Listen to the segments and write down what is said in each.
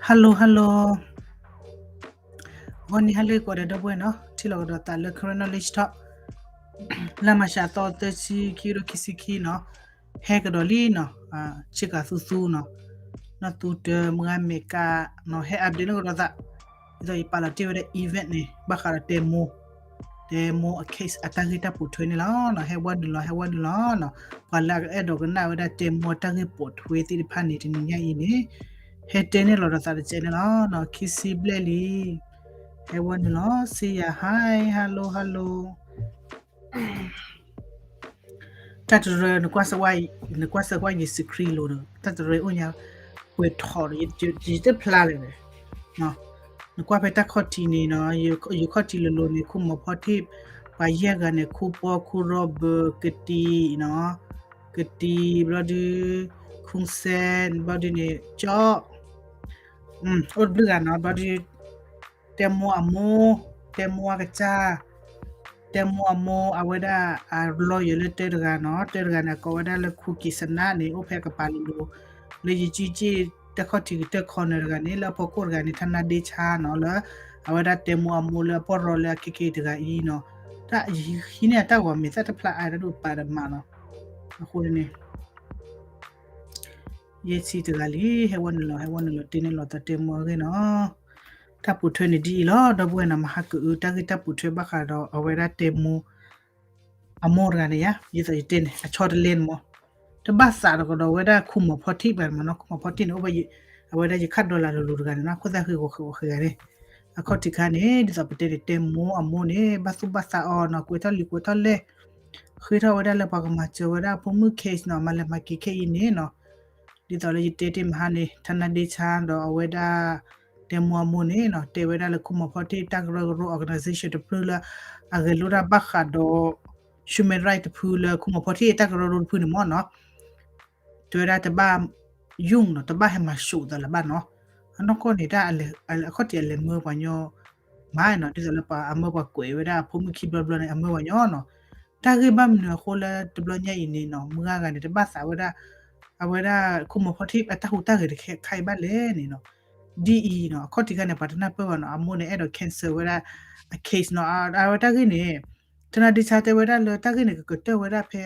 Hello hello, ဂီၤနံၤဟါလၢအဂ့ၤကိးဂၤဒဲး ဒီပုၢ်ဝဲၢ်နီၤ, ထံၣ်လိာ်ကဒီးသးလၢ Karen Knowledge Talk လါမၤရှးသီ သၢဆံခံ ခံကထိခံဆံခံနီၤ, ဟဲကဒီးလံနီၤ, ဆ့ကၤသူသူနီၤ, နီၢ်သူတၢ်မုၢ်ဂၤမဲာ်ကါနီၤ, ဟဲ update န့ၢ်ကဒီးသး, ဒ်သိးယပာ်လီၤတ့ၢ်ဝဲဒၣ် event န့ၣ် ဘၣ်ဃးဒီးတဲမိၢ်, တဲမိၢ်အ case အတၢ်ဂ့ၢ်တၢ်ပိာ်ထွဲန့ၣ်လီၤ. ဟဲဝဲနုာ်လီၤ ဟဲဝဲနုာ်လီၤနီၤ, ပှၤလၢအအဲၣ်ဒိးကနၣ်ဝဲဒၣ်တဲမိၢ်အတၢ်ဂ့ၢ်ပိာ်ထွဲသ့ၣ်တဖၣ်န့ၣ် တနံၤညါအံၤန့ၣ် ဟဲတဲန့ၢ်လီၤဒီးသးတစဲးန့ၣ်လီၤနီၤ, ခံဆံဘျဲၣ်လံ, ဟဲဝဲနုာ်လီၤ, စံယၤ hi hello hello တၢ်တရၢ နကွၢ်စၢၤကွၢ်ယ screen လိၤဒီး တၢ်တရၢအိၣ်ညါ ပှဲၤထီၣ်ဒီး ယတဖျါလၢၤဘၣ်, နကွၢ်ဖဲတၢ်ခီၣ်ထံးန့ၣ်နီၤ, ယခီၣ်ထံးလိၤလိၤန့ၣ် ခူမီၤဖီထံၣ်, ပှၤယဲၢ်ဂၤန့ၣ် ခူပီ ခူရီဘၢ ကတံၤနီၤ, ကတံၤ ဘျီဒု ခူစဲ ဘျီဒုန့ၣ် ကၠီ အိၣ်တဘျုးဂၤနီၤ, ဘျီဒု တဲမိၢ်အမိၢ်, တဲမိၢ်အကစၢ်, တဲမိၢ်အမိၢ် အဝဲဒၣ်အ lawyer လၢတဲတဂၤနီၤ, တဲတဂၤန့ၣ် အကိးဝဲဒၣ်လၢခူကံးစနါန့ၣ် အိၣ်ဖဲအကပၤလိၤလိၤ, လၢယကံက့ၢ် တၢ်ခီၣ်ထံးကတၢၢ်ခီနၢၤတဂၤန့ၣ် လၢအဖီခိၣ်တဂၤန့ၣ် ထါနါဒ့ဆါနီၤ, လၢအဝဲဒၣ်တဲမိၢ်အမိၢ်လၢအပီၢ်ရီလၢအခဲက့ၢ် တဂၤအံၤနီၤ, တၢ်ယဟံးန့ၢ်အတၢ်ဂီၤမ့ၢ်သၣ်တဖျါအါတၢ်ဒိၣ်ပာ်ဒီးမးနီၤ, အဃိန့ၣ် ယဲၢ်ဆံတဂၤလံ, ဟဲဝဲနုာ်လီၤ ဟဲဝဲနုာ်လီၤ တဲန့ၢ်လီၤသးတဲမိၢ်အဂ့ၢ်နီၤ, တၢ်ပိာ်ထွဲန့ၣ်ဒ်အံၤလီၤ, ဒီပုၢ်ဝဲၢ်နီၤ, မဟါကအု တၢ်ဂ့ၢ်တၢ်ပိာ်ထွဲဘၣ်ဃးဒီးအဝဲဒၣ်တဲမိၢ် အမိၢ်တဂၤန့ၣ်ယါ, ဒ်သိးယတဲန့ၣ် အဆီတလဲန့ၣ်မး, တဘၣ်သးတကဒီးဝဲဒၣ်ခူမီၤဖီထံၣ်ဘၣ်မးနီၤ, ခူမီၤဖီထံၣ်န့ၣ် အိၣ်ဝဲ အဝဲဒၣ်ယခၣ်ဒီလၢလိၤလိၤတဂၤန့ၣ်နီၤ, ခိၣ်သၣ်ဃ့ဂီၤဃ့ဂီၤဃ့ဂၤန့ၣ်, အခီၣ်ထံးခါန့ၣ် ဒ်သိးပတဲန့ၣ် တဲမိၢ်အမိၢ်န့ၣ် ဘၣ်သူၣ်ဘၣ်သးအီၤနီၤ, ကွဲးထီၣ်လံာ်ကွဲးထီၣ်လဲၢ်, ဃ့ထီၣ်ဝဲဒၣ်လၢပှၤကမၤစၢၤဝဲဒၣ်အဖိမုၣ် case နီၤ, မၤလဲၤမၤက့ၤခဲအံၤန့ၣ်နီၤ, ဒ်သိးလၢယတဲတ့ၢ်မဟါန့ၣ် ထါနါဒ့ဆါဒီးအဝဲဒၣ် တဲမိၢ်အမိၢ်န့ၣ်နီၤ, တဲဝဲဒၣ်လၢခူမီၤဖီထံၣ်တၢ်ကရၢကရိ organization တဖုလၢ အဂဲၤလိတၢ်ဘၣ်ဃးဒီး human right တဖုလၢ ခူမီၤဖီထံၣ်တၢ်ကရၢကရိတဖုန့ၣ်မးနီၤ, တဲဝဲဒၣ်တဘၣ် ယုၢ်နီၤ, တဘၣ်ဟဲမၤၡိးသးလၢၤဘၣ်နီၤ, အနီၢ်ကီၢ်န့ၣ် တၢ်အခီၣ်ထံးအလဲၤမၢပှၤညီ မးနီၤ, ဒ်သိးလၢပှၤအမၢပှၤကွဲးဝဲဒၣ်အဖိမုၣ်ခံဘျီဘျီန့ၣ် အမၢပှၤညီနီၤ, တၢ်ဂ့ၢ်ဘၣ်မနုၤအဃိလၢတဘျီညါအံၤန့ၣ်နီၤ, မုၢ်ဂၤဂၤန့ၣ် တဘၣ်သးဝဲဒၣ် အဝဲဒၣ်ခူမီၤဖီထံၣ်အတၢ်ဟူးတၢ်ဂဲၤတခါအံၤဘၣ်လဲၣ်န့ၣ်နီၤ, ဒ်အံၤနီၤ, အခီၣ်ထံးခါန့ၣ် ပှၤတနၢ်ပၢၢ်ဘၣ်နီၤ, အမိၢ်န့ၣ်အဲၣ်ဒိး cancel ဝဲဒၣ်အ case နီၤ, အဝဲတၢ်ဂ့ၢ်န့ၣ် ထါနါဒ့ဆါတဲဝဲဒၣ်လၢတၢ်ဂ့ၢ်န့ၣ် ကကတၢၢ်ဝဲဒၣ်ဖဲ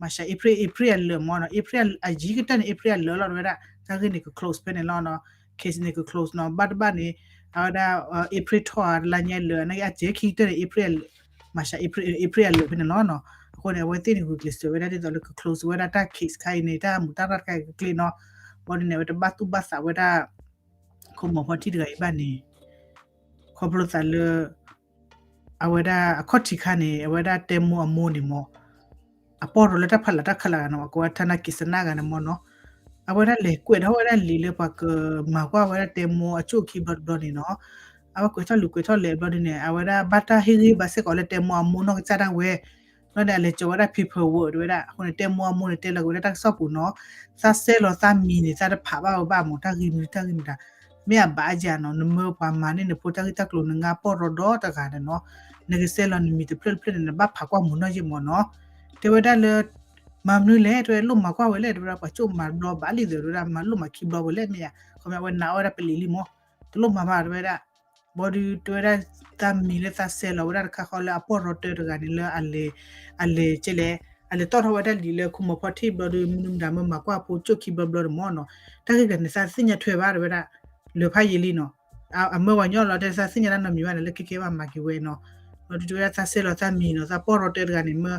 မၤရှး April April အလၢာ်မးနီၤ, April အယံၤကတၢၢ်န့ၣ် April အလၢာ်လီၤ, တဲဝဲဒၣ် တၢ်ဂ့ၢ်န့ၣ်က close ဖဲန့ၣ်လီၤနီၤ, case န့ၣ်က close နီၤ, ဘၣ်တဘၣ်န့ၣ် အဝဲဒၣ် April ထီၣ်ဧါ တလါညါလၢာ် နာ်က့ အစဲၤခံကတၢၢ်န့ၣ် April မၤရှး April April အလၢာ်ဖဲန့ၣ်လီၤနီၤ, အဃိန့ၣ် အဝဲသ့ၣ်န့ၣ် ဂုာ်ကျဲးစၢးဝဲဒၣ်ဒ်သိးလၢက close ဝဲဒၣ်တၢ် case ခါအံၤန့ၣ် တၢ်မူးတၢ်ရၢ်တခါအံၤကကျ့ၢ်နီၤ, ဘၣ်ဒ်န့ၣ် အဝဲတဘၣ်သူၣ်ဘၣ်သးဝဲဒၣ် ခူမီၤဖီထံၣ်တဂၤအံၤဘၣ်န့ၣ် ခီဖျိသးလၢ အဝဲဒၣ်အခီၣ်ထံးခါန့ၣ် အဝဲဒၣ်တဲမိၢ်အမိၢ်န့ၣ်မး အပီၢ်ရီလၢတၢ်ဖးလၢ်တၢ်ခးလၢ်ဂၤန့ၣ် အကိးဝဲထါနါကံးစနါဂၤန့ၣ်မးနီၤ, အဝဲဒၣ်လဲၤကွဲးထီၣ်ဝဲဒၣ်လံာ်လၢပှၤကမၤကွၢ်ဝဲဒၣ်တဲမိၢ်အကၠိၣ်ခံဘျီတဘျီန့ၣ်နီၤ, အဝဲကွဲးထီၣ်လံာ်ကွဲးထီၣ်လဲၢ်ဘျီဒ်န့ၣ် အဝဲဒၣ်ဘၣ်တၢ်ဟ့ၣ်ဂံၢ်ဘၣ်စ့ၢ်ကီးလၢတဲမိၢ်အမိၢ်နီၢ်ကစၢ်ဒၣ်ဝဲ ဘျီန့ၣ် အလဲၤကၠီၤဝဲဒၣ် paperwork တဲဝဲဒၣ်, အဃိန့ၣ် တဲမိၢ်အမိၢ်န့ၣ် တဲလီၤက့ၤဝဲဒၣ်တၢ်ကစီၣ်ပူၤနီၤ, သးစဲလီၤသးမံၤန့ၣ် သးတဖးဘၣ်ဝဲဘၣ်မး တၢ်ဂ့ၢ်မနုၤတၢ်ဂ့ၢ်မတၤ, မ့ၢ်အဘၣ်အယၤနီၤ, နမၢပှၤမၤန့ၢ်နဖိတၢ်ဂ့ၢ်တၢ်ကျိၤ နငါပီၢ်ရီဒီတဂၤန့ၣ်နီၤ, နကစဲလီၤနမံၤတဖျၢၣ်တဖျၢၣ်န့ၣ် နဘၣ်ဖးကွၢ်မုာ်နီၢ်ယ့ၢ်မးနီၤ, တဲဝဲဒၣ်လၢ မၤမနုၤလဲၣ် တဲဝဲ လိၣ်မၤကွၢ်ဝဲလဲၣ် တဲဝဲဒၣ် ပှၤကၠိၣ်မၤတဘျီဘၣ်လံသ့ၣ် တဲဝဲဒၣ် မၤလိၣ်မၤခံဘျီဝဲလဲၣ် မ့ၢ်ယါ, ခီမ့ၢ်အဝဲနာ်အီၣ်ဝဲဒၣ်ပလံၤလံမး, တလိၣ်မၤဘၣ်တဲဝဲဒၣ် ဘျီဒုးတဲဝဲဒၣ် သးမံၤလၢသးစဲလီၤဝဲဒၣ်တခါဃီလၢအပီၢ်ရီတၢတဂၤန့ၣ်လၢအလဲၤ အလဲၤကဲလဲၣ် အလဲၤတီၣ်ထီၣ်ဝဲဒၣ်လံာ်လၢခူမီၤဖီထံၣ်ဘျီဒုး မနုၤမတၤမၢမၤကွၢ်ဖိကၠိၣ်ခံဘျီဘျီန့ၣ်မးနီၤ, တၢ်ဂ့ၢ်တဂၤန့ၣ် သးသ့ၣ်ညါထွဲဘၣ်တဲဝဲဒၣ် လၢာ်ဖးယံာ်လံနီၤ, အမၢပှၤညီလီၤတဲ သးသ့ၣ်ညါတၢ်နီတမံၤဘၣ်န့ၣ် လၢခဲကဲဘၣ်မၤက့ၤဝဲနီၤ, ဘျီဒုးတဲဝဲဒၣ်သးစဲလီၤသးမံၤနီၤ သးပီၢ်ရီတၢတဂၤန့ၣ် မၢ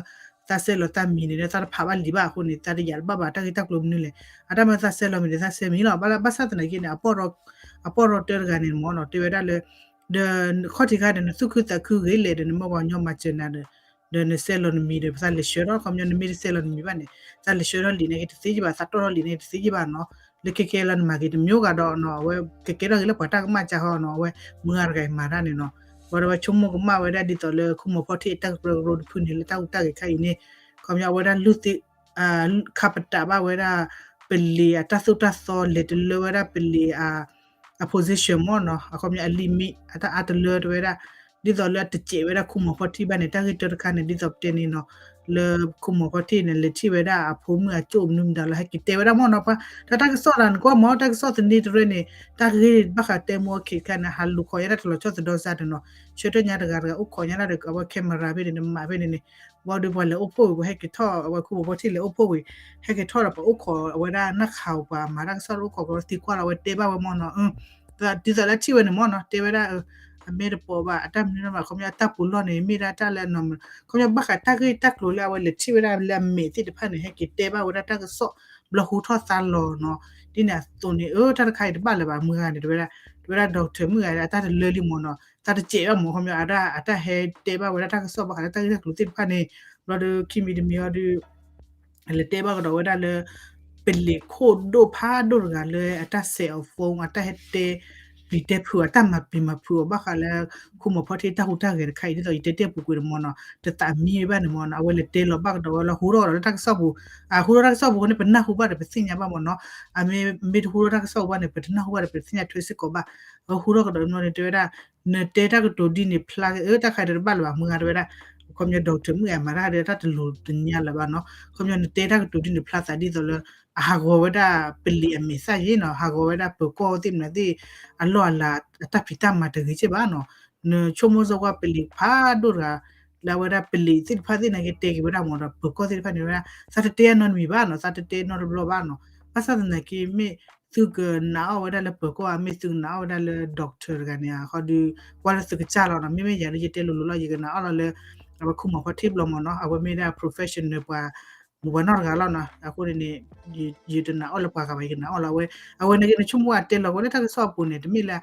သးစဲလီၤသးမံၤန့ၣ်ဒီး သးတဖးဘၣ်လံာ်ဘၣ်အဃိန့ၣ် သးတယာ်တဘၣ်ဘၣ် တၢ်ဂ့ၢ်တၢ်ကျိၤမနုၤလဲၣ်, အတၢ်မၢသးစဲလီၤမံၤန့ၣ် သးစဲမံၤလီၤ, ဘၣ်ဆၣ်သနာ်က့န့ၣ် အပီၢ်ရီတၢတဂၤန့ၣ်မးနီၤ တဲဝဲဒၣ်လၢ ဒီးခီၣ်ထံးခါဒီး နသူၣ်ခုသးခုဂ့ၤလဲၣ်ဒီး နမၢပှၤညီမၤစၢၤနၤဒီး ဒီးနစဲလီၤနမံၤဒီး ပသးလဲၤဆှၢထီၣ် ခီပညီနမ့ၢ်တစဲလီၤနမံၤဘၣ်န့ၣ် သးလဲၤဆှၢထီၣ်လံာ်န့ၣ်က့တသ့ကဘၣ် သးတီၣ်ထီၣ်လံာ်န့ၣ်က့တသ့ကဘၣ်နီၤ, လၢခဲကဲလၢနမၤက့ၤတမျိုးဂၤဒီးနီၤ အဝဲကကဲထီၣ်က့ၤလၢပှၤတၢ်ကမၣ်ကၢ်ဟီနီၤ အဝဲမုၢ်ဂၤတဂၤအံၤမၤတၢ်န့ၣ်နီၤ, ဘၣ်ဒီးဝဲဆိကမိၣ်ကမၣ်ဝဲဒၣ်ဒ်သိးလၢခူမီၤဖီထံၣ်အတၢ်ကရၢကရိတဖုန့ၣ် လၢတၢ်ဟူးတၢ်ဂဲၤခါအံၤန့ၣ် ခီပညီအဝဲဒၣ်လုၢ်သ့ၣ် ခါပတာ်ဘၣ်ဝဲဒၣ် ပလံၤအတၢ်သိၣ်တၢ်သီ လဲၤတလၢဝဲဒၣ်ပလံၤအ အ position မ့ၢ်နီၤ, အခီပညီအ limit အတၢ်အါတလၢတဲဝဲဒၣ်, ဒ်သိးလၢအတစဲးဝဲဒၣ်ခူမီၤဖီထံၣ်ဘၣ်န့ၣ် တၢ်ဂ့ၢ်တၢတခါန့ၣ် ဒ်သိးပတဲန့ၣ်နီၤ, လၢခိၣ်မီၤဖီထံၣ်န့ၣ် လဲၤထံၣ်ဝဲဒၣ်အဖိမုၣ်အကၠိၣ်မနုၤမတၤလီၤ ဟဲက့ၤတဲဝဲဒၣ်မ့ၢ်နီၤ ပှၤ တၢ်တၢ်ကစီၣ်တၢ်နကွၢ်မ့ၢ် တၢ်ကစီၣ်သန့တရၢန့ၣ် တၢ်ဂ့ၢ်ဘၣ်ဃးတဲမိၢ်အခ့ခဲန့ၣ် ဟးလူၤခိးညါတၢ်တလီၤဆီသဒီစါတနီၤ ဆၢထၢၣ်ညါတဂၤတဂၤအိၣ်ခိးညါတၢ်ဒီး အဝဲ camera ဖဲန့ၣ် နမၤဖဲန့ၣ်န့ၣ် ဘၣ်ဒီးပှၤလဲၤအိၣ်ဖှိၣ်ဝံၤ ပှၤဟဲက့ၤထီၣ် အဝဲခိၣ်မီၤဖီထံၣ်လဲၤအိၣ်ဖှိၣ်ဝံၤ ဟဲက့ၤထီၣ်ဒီးပှၤအိၣ်ခိးအဝဲဒၣ် နၢ်ခးပှၤမၤတၢ်ကစီၣ်တအိၣ်ခိးကသံကွၢ်လီၤ အဝဲတဲဘၣ်ဝဲမ့ၢ်နီၤ ဒ်သိးလၢထံၣ်ဝဲန့ၣ်မ့ၢ်နီၤ တဲဝဲဒၣ် အမ့ၢ်တပိာ်ဘၣ် အတၢ်မနုၤဘၣ် ခီပညီအတၢ်ပူၤလီၢ်န့ၣ် မ့ၢ်ဒၣ်တၢ်လၢအနီၢ်မ ခီပညီဘၣ်ဃးတၢ်ဂ့ၢ်တၢ်ကျိၤလၢအဝဲလဲၤထံၣ်ဝဲဒၣ်လၢအမဲာ်သ့ၣ်တဖၣ်န့ၣ် ဟဲက့ၤတဲဘၣ်ဝဲဒၣ်တၢ်ကစီၣ် ဘျီဟူထီၣ်သါလီၤနီၤ ဒ်န့ၣ်အသိးန့ၣ် အၢ တၢ်တခါအံၤတဘၣ်လၢၤဘၣ် မုၢ်ဂၤန့ၣ် တဲဝဲဒၣ် တဲဝဲဒၣ် doctor မုၢ်ဂၤအတၢ်တလၢလံမ့ၢ်နီၤ တၢ်တစဲးဘၣ်မ့ၢ် ခီပညီအတၢ် အတၢ်ဟဲတဲဘၣ်ဝဲဒၣ်တၢ်ကစီၣ်ဘၣ်ဃးလၢတၢ်ဂ့ၢ်တၢ်ကျိၤသ့ၣ်တဖၣ်န့ၣ် ဘျီဒီးခံမံၤတမံၤအီၤဒီး လဲၤတဲဘၣ်ကဒီးဝဲဒၣ်လၢ ပလံၤခိၣ်ဒိၣ်ဖးဒိၣ်တဂၤလၢအတၢ်စဲးအီၤ phone အတၢ်ဟဲတဲပျံၤတဲဖုးအီၤ တၢ်မၤပျံၤမၤဖုးအီၤဘၣ်ဃးလၢ ခိၣ်မီၤဖီထံတၢ်ဟူးတၢ်ဂဲၤတခါအံၤ ဒ်သိးယတဲတဲပူၤကွံာ်န့ၣ်မ့ၢ်နီၤ တသးမံဘၣ်န့ၣ်မ့ၢ်နီၤ အဝဲလဲၤတဲလီၤဘၣ်ကဒီးဝဲလီၤ ဟူထီၣ်ကဒီးလၢတၢ်ကစီၣ်ပူၤ အဟူထီၣ်တၢ်ကစီၣ်ပူၤအဃိန့ၣ် ပနၢ်ဟူဘၣ်ဒီးပသ့ၣ်ညါဘၣ်မ့ၢ်နီၤ အမ့ၢ် မ့ၢ်တဟူထီၣ်တၢ်ကစီၣ်ပူၤဘၣ်န့ၣ် ပတနၢ်ဟူဘၣ်ဒီးပတသ့ၣ်ညါထွဲစ့ၢ်ကီးဘၣ် အဝဲဟူထီၣ်ကဒီးန့ၣ်တဲဝဲဒၣ် နတဲတၢ်ကတိၤဒ်န့ၣ်ဖျါ အၢ တၢ်ခါအံၤတဘၣ်လၢၤဘၣ် မုၢ်ဂၤတဲဝဲဒၣ် ခီပညီ doctor မုၣ်ဂၤမၤတၢ်ဒီးတၢ်တလိၤတညါလၢၤဘၣ်နီၤ ခီပညီနတဲတၢ်ကတိၤဒ်န့ၣ်ဖျါသးဒ်သိးလၢ အဟးဂီၤဝဲဒၣ်ပလံၤအမဲာ်သၣ်ယ့ၣ်နီၤ ဟးဂီၤဝဲဒၣ်ပၢၤကီၢ်သ့ၣ်မနုၤသ့ၣ် အလီၢ်အလၤအတၢ်ဖံးတၢ်မၤတဂ့ၤက့ၢ်ဘၣ်နီၤ နဆိကမိၣ်စ့ၢ်ကီးပလံၤဖးဒိၣ်တဂၤ လၢအဝဲဒၣ်ပလံၤသ့ၣ်တဖၣ်သ့ၣ်နာ်က့တဲက့ၤဝဲဒၣ်မ့ၢ်ဒီး ပၢၤကီၢ်သ့ၣ်တဖၣ်န့ၣ်ဝဲဒၣ် သးတတဲအနီတမံၤဘၣ်နီၤ သးတတဲနီတဘျီဘၣ်နီၤ ဘၣ်ဆၣ်သနာ်က့မ့ၢ်သုကနာ်အီၣ်ဝဲဒၣ်လၢပၢၤကီၢ်ဧါ မ့ၢ်သုကနာ်အီၣ်ဝဲဒၣ်လၢ doctor တဂၤန့ၣ်ဧါ ဃီဒီး ကွၢ်လၢသုကစၢ်လီၤနီၤ မ့မ့ၢ်ယၤဒီးယတဲလိၤလိၤလီၤ ယကနာ်အီၣ်လီၤလၢ အဝဲခိၣ်မီၤဖီထံဘျီမ့ၢ်နီၤ အဝဲမ့ၢ်ဒၣ် professional ပှၤ မိၢ်ပှၤနီၢ်တဂၤလီၤနီၤ အဃိန့ၣ်န့ၣ် ယတနာ်အီၣ်လၢပှၤဂၤဘၣ် ယကနာ်အီၣ်လီၤအဝဲ အဝဲန့ၣ်က့ၤနဆိကမိၣ်အတဲလီၤဝဲလၢတၢ်ကစီၣ်အပူၤန့ၣ် တမ့ၢ်လၢ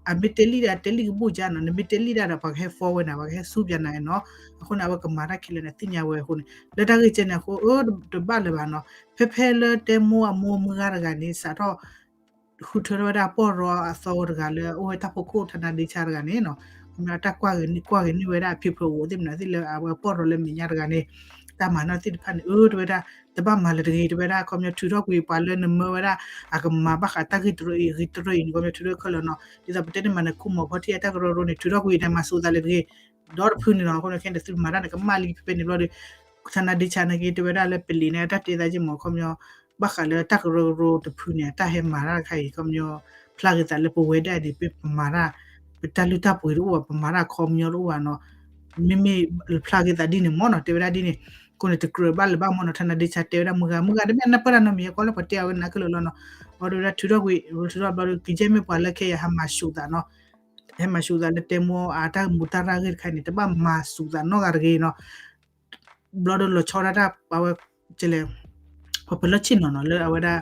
အမ့ၢ်တဲလံဒၣ်တဲလံကဘူၣ်ကါနီၤ နမ့ၢ်တဲလံဒၣ်ဒီးပှၤကဟဲ forward နၤ ပှၤကဟဲဆူပၠးနၤနီၤ အဃိန့ၣ် အဝဲကမၤတၢ်ခဲလၢာ်န့ၣ်သ့ၣ်ညါဝဲအဃိန့ၣ် လၢတၢ်ဂ့ၢ်ကဲန့ၣ်အဃိ အၢ တဘၣ်လၢၤဘၣ်နီၤ ဖဲဖဲလၢတဲမိၢ်အမိၢ်မုၢ်ဂၤတဂၤန့ၣ် စးထီၣ် ဃုထၢထီၣ်ဝဲဒၣ်ပီၢ်ရီအသီတဂၤလၢ အိၣ်ဝဲတၢ်ဖီခိၣ် ထါနါဒ့ဆါတဂၤန့ၣ်နီၤ ခီပညီတၢ်ကွၢ်ဂ့ၤန့ၢ် ကွၢ်ဂ့ၤန့ၢ်ဝဲဒၣ်အဖံဖုအအိၣ်သ့ၣ်မနုၤသ့ၣ်လၢအဝဲပီၢ်ရီလၢမဲာ်ညါတဂၤန့ၣ် တၢ်မၤနီၢ်သ့ၣ်တဖၣ်န့ၣ် အၢ တဲဝဲဒၣ် တဘၣ်မၤလၢၤတဂ့ၤ တဲဝဲဒၣ် ခီပညီထုးထီၣ်ကွံာ်ပှၤလၢနမၢဝဲဒၣ် အကမၤဘၣ်ဃးတၢ်ဂ့ၢ်တရၢအံၤ ဂ့ၢ်တရၢအံၤန့ၣ် ခီပညီထုးထီၣ်ခဲလၢာ်နီၤ ဒ်သိးပတဲန့ၣ်မးန့ၣ် ခိၣ်မီၤဖီထံအတၢ်ကရၢကရိန့ၣ် ထုးထီၣ်ကွံာ်န့ၣ် မၤစူးသးလၢၤတဂ့ၤ ဒီတဖုန့ၣ်နီၤ အဃိန့ၣ်ခဲန့ၣ် သုမၤတၢ်န့ၣ် ကမၣ်လံဖဲဖဲန့ၣ်ဘျီဒီး ထါနါဒ့ဆါနာ်က့ တဲဝဲဒၣ်လၢပလံၤန့ၣ် အတၢ်တဲသးက့မ့ၢ် ခီပညီ ဘၣ်ဃးလၢတၢ်ကရၢကရိတဖုန့ၣ် အတၢ်ဟဲမၤတၢ်တခါအံၤ ခီပညီ ဖျါဂ့ၤသးလၢပဝဲဒၣ်န့ၣ် ပမၤတၢ် ပတၢ်လုၢ်တၢ်ပှ့ၤတအိၣ်ဘၣ် ပမၤတၢ်ခီပညီတအိၣ်ဘၣ်နီၤ မ့မ့ၢ်ဖျါဂ့ၤသးဒ်န့ၣ်မ့ၢ်နီၤ တဲဝဲဒၣ်ဒ်န့ၣ် အဃိန့ၣ် တကြၢးဘၣ်လၢၤဘၣ်မ့ၢ်နီၤ ထါနါဒ့ဆါတဲဝဲဒၣ် မုၢ်ဂၤ မုၢ်ဂၤတမ့ၢ်နၢ်ပၢၢ်တၢ်နီတမံၤ ကွၢ်လၢပှၤတဲအီၤဝဲနၤခဲလၢာ်လီၤနီၤ ဘျီဒီးဝဲဒၣ်ထုးထီၣ်ကွံာ် ထုးထီၣ်ဘျီဒီး ကယဲၢ်မ့ၢ်ပှၤလၢခဲအံၤ ဟဲမၤစူးသးနီၤ ဟဲမၤစူးသးလၢတဲမိၢ်အတၢ်မူတၢ်ရၢ်ဂ့ၢ်တခါအံၤန့ၣ် တဘၣ်မၤစူးသးနီတဂၤတဂ့ၤနီၤ ဘျီဒီးလီၤဆီဒၣ်တၢ် အဝဲ ကလဲၣ် ပှၤပလီၢ်ဆ့ၣ်နီၤနီၤ လၢအဝဲဒၣ်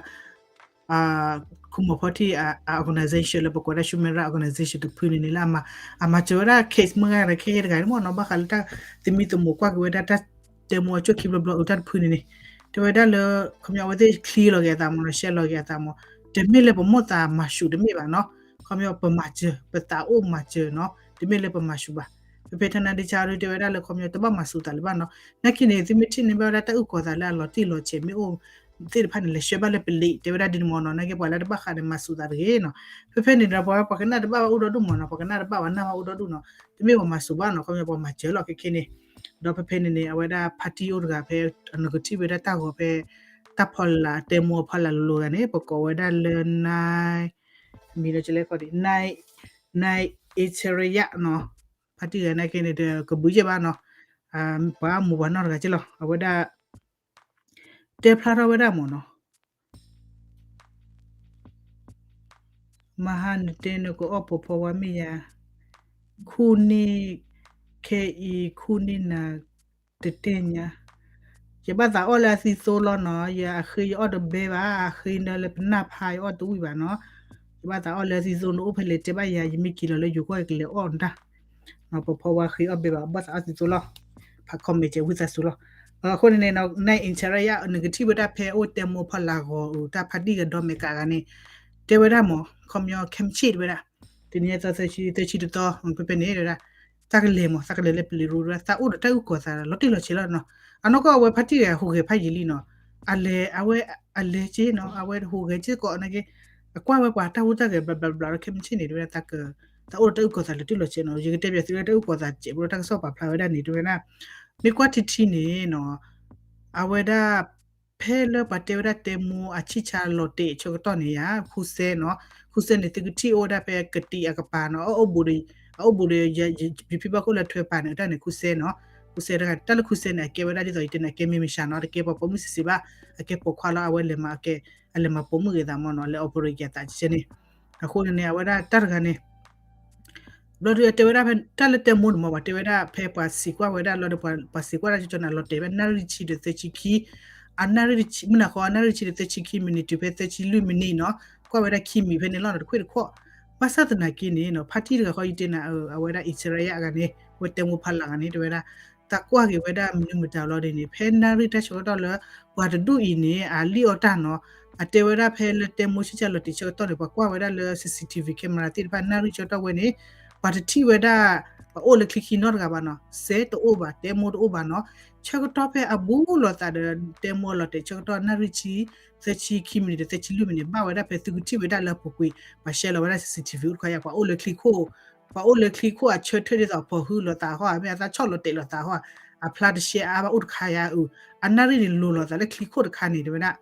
ခိၣ်မီၤဖီထံ အ organization လၢပကိးဝဲဒၣ် human rights organization တဖုန့ၣ်န့ၣ်လၢ အမၤစၢၤဝဲဒၣ် case မုၢ်ဂၤဒီးခဲအံၤတဂၤန့ၣ်မ့ၢ်နီၤ ဘၣ်ဃးလၢတၢ်သမံသမိးကွၢ်က့ၤဝဲဒၣ်တၢ်တဲမိၢ်အကၠိၣ်ခံဘျီဘျီအတၢ်တဖုန့ၣ်န့ၣ် တဲဝဲဒၣ်လၢ ခီပညီအဝဲသ့ၣ်ချံလီၤက့ၤအသးမ့ၢ်နီၤ ရှဲလီၤက့ၤအသးမ့ၢ် တမ့ၢ်လၢပမိၢ်သးမၤစူးတမ့ၢ်ဘၣ်နီၤ ခီပညီပမၤစၢၤ ပသးအိၣ်မၤစၢၤနီၤ တမ့ၢ်လၢပမၤစူးဘၣ် ဖဲဖဲထါနါဒ့ဆါဒီးတဲဝဲဒၣ်လၢခီပညီတဘၣ်မၤစူးသးလၢၤဘၣ်နီၤ နာ်က့န့ၣ် သုမ့ၢ်ထံၣ်န့ၢ်ဘၣ်ဝဲဒၣ်တၢ်အုၣ်ကီၤသးလၢအလီၤတံၢ်လီၤဆဲးမ့ၢ်အိၣ်သ့ၣ်တဖၣ်န့ၣ် လဲၤဆှၢဘၣ်လၢပလံၤ တဲဝဲဒၣ်ဒ်န့ၣ်မ့ၢ်နီၤ နာ်က့ပှၤလၢတဘၣ်ဃးန့ၣ် မၤစူးသးတဂ့ၤနီၤ ဖဲဖဲန့ၣ်ဒီးပှၤ ပှၤကနၣ်တဘၣ်ဘၣ်အိၣ်ဒီဒူၣ်မ့ၢ်နီၤ ပှၤကနၣ်တဘၣ်ပှၤနၢ်ဘၣ်အိၣ်ဒီဒူၣ်နီၤ တမ့ၢ်ပှၤမၤစူးဘၣ်နီၤ ခီပညီပှၤမၤစၢၤလီၤခဲခဲန့ၣ် ဒီးဖဲဖဲန့ၣ်န့ၣ် အဝဲဒၣ် party အိၣ်တဂၤဖဲ နကထံၣ်ဝဲဒၣ်တၢ်ဂီၤဖဲ တၢ်ဖီလာ်တဲမိၢ်ဖီလာ်လိၤလိၤဂၤန့ၣ် ပကိးဝဲဒၣ်လၢ န မံၤဒီးကလဲၤခီဒံး န န အ့ဆရယၣ်နီၤ party ဂၤနာ်က့န့ၣ် တကဘုးယဲၢ်ဘၣ်နီၤ ပှၤမိၢ်ပှၤနီၢ်တဂၤက့လီၤ အဝဲဒၣ် တဲဖျါထီၣ်ဝဲဒၣ်မ့ၢ်နီၤ မဟါနတဲနကအီၣ်ပိာ်ဖီဝါမ့ၢ်ယၤ ခူၣ်န့ၢ် ခဲအံၤခူၣ်န့ၢ်နၤ တတဲညါ ယဘၣ်သးအီၣ်လၢအသံသိလီၤနီၤ ယအဃ့ယအီၣ်တဘဲဘၣ် အဃ့နၢလၢပနၢ်ဖးယအီၣ်တဝံၣ်ဘၣ်နီၤ ယဘၣ်သးအီၣ်လၢအသံသိ နအိၣ်ဖဲလဲၣ်တဲဘၣ်ယၤ ယမ့ၢ်က့ၤလီၤလၢယိၤကီၢ်ယကလဲၤအီၣ်နတၢ် ပဖီဝါဃ့အီၣ်ဘဲဘၣ် ဘၣ်သးအီၣ်သံသိလီၤ ဖး comment ကဲဝံသးစူၤလီၤ အဃိန့ၣ်န့ၣ် န အ့ဆရယၣ် နကထံၣ်ဝဲဒၣ်ဖဲအိၣ်တဲမိၢ်ဖီလာ်ဂီၤအူ တၢ်ဖးဒံၣ်ဂၤဒီမဲာ်ကးဂၤန့ၣ် တဲဝဲဒၣ်မ့ၢ် ခီပညီ ခဲမုၢ်ဆ့ၣ်တဲဝဲဒၣ် တနံၤအသီသၢဆံ သၢဆံတသီ ဖဲဖဲန့ၣ်တဲဝဲဒၣ် သးကလဲၤမ့ၢ် သးကလဲၤလၢပလံၤရူဒီး သးအိၣ်ဒီးတၢ်အုၣ်ကီၤသးလီၤတံၢ်လီၤဆဲးလီၤနီၤ အနီၢ်ကီၢ်အဝဲဖါတံၢ်ဂၤဟူးဂဲၤဖးယံာ်လံနီၤ အလဲၤ အဝဲ အလဲၤက့နီၤ အဝဲဟူးဂဲၤက့ကီးနာ်က့ အကွၢ်ဝဲပှၤတၢ်ဟူးတၢ်ဂဲၤဘျးဘျးဘျးဒီး ခဲမုၢ်ဆ့ၣ်န့ၣ် တဲဝဲဒၣ် သးအိၣ်ဒီးတၢ်အုၣ်ကီၤသးလီၤတံၢ်လီၤဆဲးနီၤ ယကတဲပၠးသုဝဲဒၣ်တၢ်အုၣ်ကီၤသးစဲးဖိဒီးတၢ်ကစီၣ်ပာ်ဖျါဝဲဒၣ်န့ၣ် တဲဝဲဒၣ် မ့ၢ်ကွၢ်ထံထံန့ၣ်နီၤ အဝဲဒၣ် ဖဲလၢပှၤတဲဝဲဒၣ်တဲမိၢ်အဆံၣ်ဆါလီၤတဲာ်ဆၢကတီၢ်န့ၣ်ယါ ခူစဲနီၤ, ခူစဲန့ၣ် သုကထံၣ်အိၣ်ဝဲဒၣ်ဖဲကတံၤအကပၤနီၤ, အအိၣ်ဘူးဒီး ယဖံဘၣ်ခိၣ်လၢထွဲပၤန့ၣ် တၢ်န့ၣ်ခူစဲနီၤ, ခူစဲတဂၤ တၢ်လၢခူစဲန့ၣ် အကဲဝဲဒၣ်ဒ်သိးယတဲန့ၣ် အကဲမ့ၢ်မ့ၢ်စှၤနီၤ, တကဲပှၤပိာ်မုၣ်စံးစံးဘၣ်, အကဲပိာ်ခွါလီၤ အဝဲလဲၤမၤအကဲ အလဲၤမၤပိာ်မုၣ်ဂ့ၤသးမ့ၢ်နီၤ, လဲၤအီၣ်ပရ့ၤက့ၤအသးကဲန့ၣ်, အဃိန့ၣ်န့ၣ် အဝဲဒၣ်တၢ်တဂၤန့ၣ် ဘျီဒုးတဲဝဲဒၣ်ဖဲတၢ်လၢတဲမိၢ်န့ၣ်မ့ၢ် ပှၤတဲဝဲဒၣ်ဖဲပှၤစံးကွၢ်ဝဲဒၣ်လီၤဒီး ပှၤစံးကွၢ်တၢ်ကကီန့ၣ် အလီၤတဲာ်ဖဲနၣ်ရံၣ်တဆံဒီးသၢဆံခံ, အနၣ်ရံၣ်တဆံ မုၢ်နၤဃီအနၣ်ရံၣ်တဆံဒီးသၢဆံခံမံးနံးတုၤဖဲသၢဆံလွံၢ်မံးနံးနီၤ, ကွၢ်ဝဲဒၣ်ခံမံးဖဲန့ၣ်လီၤနီၤ တခွ့ၣ်တခီၣ်, ဘၣ်ဆၣ်သနာ်က့န့ၣ်နီၤ ဖါတံၢ်တဂၤဃီယတဲနၤ အဝဲဒၣ်အံၣ်စရယါအဂၤန့ၣ် ဝဲတဲမိၢ်ဖးလၢ်ဂၤန့ၣ် တဲဝဲဒၣ် သးကွၢ်က့ၤဝဲဒၣ်မနုၤမတၤလီၤဒ်န့ၣ် ဖဲနၣ်ရံၣ်တၢ်ဆၢကတီၢ်လၢ ပှၤတဒူၣ်အံၤန့ၣ် အလံၣ်အီၣ်တၢ်နီၤ, အတဲဝဲဒၣ်ဖဲလၢတဲမိၢ်ဆံၣ်ဆါလီၤတဲာ်ဆၢကတီၢ်န့ၣ် ပှၤကွၢ်ဝဲဒၣ်လၢ CCTV camera သ့ၣ်တဖၣ် နၣ်ရံၣ်ဆၢကတီၢ်ဝဲန့ၣ် ပှၤတထံၣ်ဝဲဒၣ် ပှၤအိၣ်လၢချံခံနီတဂၤဘၣ်နီၤ, စဲတအိၣ်ဘၣ် တဲမိၢ်တအိၣ်ဘၣ်နီၤ, ဆၢကတီၢ်ဖဲအဘူးလိာ်သးဒီး တဲမိၢ်လီၤတဲာ်ဆၢကတီၢ် နၣ်ရံၣ်တဆံ သၢဆံခံမံးနံးဒီးသၢဆံလွံၢ်မံးနံး ဘၣ်ဝဲဒၣ်ဖဲသုကထံၣ်ဝဲဒၣ်လၢအပူၤကွံာ် ပှၤရှဲလီၤဝဲဒၣ် CCTV အိၣ်တခီယါ ပှၤအိၣ်လၢချံခိၣ် ပှၤအိၣ်လၢချံခိၣ်အဆၢထၢၣ်ဒ်သိးအဖီၣ်ဟုလိာ်သးအဃိ မ့ၢ်အသးဆီၣ်လီၤတဲာ်လိာ်သးအဃိ အဖျါတရှဲအါဘၣ်အိၣ်တခါယါအု, အနၣ်ရံၣ်န့ၣ်လိၤလိာ်သးလၢချံခိၣ်တခါန့ၣ် တဲဝဲဒၣ်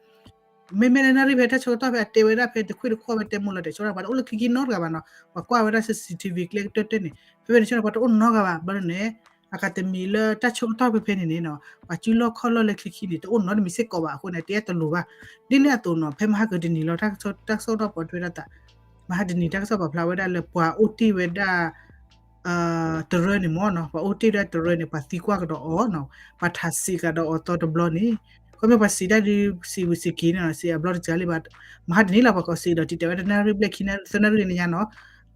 မ့မ့ၢ်လၢနၣ်ရံၣ်ဖဲတၢ်ဆၢကတီၢ်ဖဲအတဲဝဲဒၣ်ဖဲတခွ့ၣ်တခီၣ်ဖဲတဲမိၢ်လီၤတဲာ်ဆၢကတီၢ် ပှၤတအိၣ်လၢချံခံနီတဂၤဘၣ်နီၤ, ပှၤကွၢ်ဝဲဒၣ် CCTV ကျဲကတၢၢ်တၢၢ်န့ၣ် ဖဲဖဲန့ၣ်ဆၢကတီၢ် ပှၤတအိၣ်နီတဂၤဘၣ် ဘျီန့ၣ် အကတမံၤလၢတၢ်ဆၢကတီၢ်ဖဲဖဲန့ၣ်န့ၣ်နီၤ ပှၤစုလီၢ်ခီၣ်လီၢ်လၢချံခံန့ၣ် တအိၣ်နီတမံၤစ့ၢ်ကီးဘၣ်အဃိန့ၣ် တဲတလိၤဘၣ်, ဒ်န့ၣ်အသိးနီၤ ဖဲမဟါကတနံၤလီၤ တၢ်ဆၢကတီၢ်ပှၤတဲဝဲဒၣ်သး မဟါတနံၤတၢ်ကစီၣ်ပာ်ဖျါဝဲဒၣ်လၢပှၤအိၣ်တ့ၢ်ဝဲဒၣ် တရၢန့ၣ်မ့ၢ်နီၤ ပှၤအိၣ်တ့ၢ်ဒၣ်တရၢန့ၣ် ပှၤသံကွၢ်ကဒီးအီၤနီၤ ပှၤထးစံးကဒီးအီၤသီတဘျီန့ၣ် ခီမ့ၢ်ပှၤစံးဒၣ်ဒုးစံးဝံၤစံးက့ၤန့ၣ်နီၤ စံးအဘျီတစှၤလံဘၣ် မဟါတနံၤလီၤ ပှၤကိးစံးဒီးတံာ်တာ်ဝဲဒၣ်နၣ်ရံၣ်ဘျဲၣ်ခံသၢနၣ်ရံၣ်လၢညါနီၤ